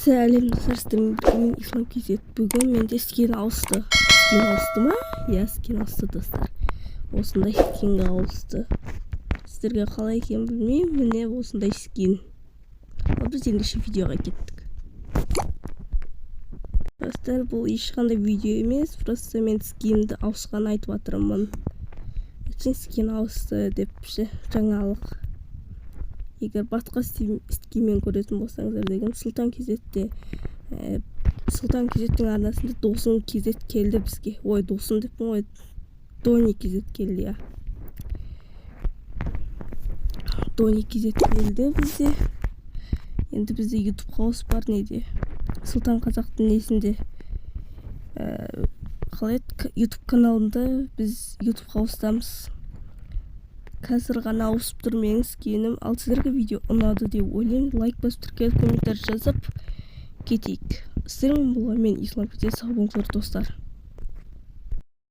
Сәлем, достар! Сіздермен бірге мен, Ислам KZ. Бүгін менде скин ауысты. Скин ауысты ма? Иә, скин ауысты, достар. Осындай скинге ауысты. Сіздерге қалай екенін білмеймін. Міне, осындай скин. Ал біз ендеше видеоға кеттік. Достар, бұл ешқандай видео емес, просто мен скинді ауысқанын айтып жатырмын. Әшейін скин ауысты деп ше, жаңалық. Егер басқа скинмен көретін болсаңыздар деген, Сұлтан KZ-те, Сұлтан KZ-тің арнасында Досым KZ келді бізге. Ой, Досым деппін ғой, Дони KZ келді, иә, Дони KZ келді бізде. Енді бізде Ютуб хаус бар, неде, Сұлтан Қазақтың несінде, қалай еді, Ютуб каналында. Біз Ютуб хаустамыз. Қазір ғана ауысып тұр менің скинім. Ал сіздерге видео ұнады деп ойлаймын. Лайк басып, тіркеліп, комментарий жазып кетейік. Сіздермен болған мен, Ислам. Сау болыңыздар, достар.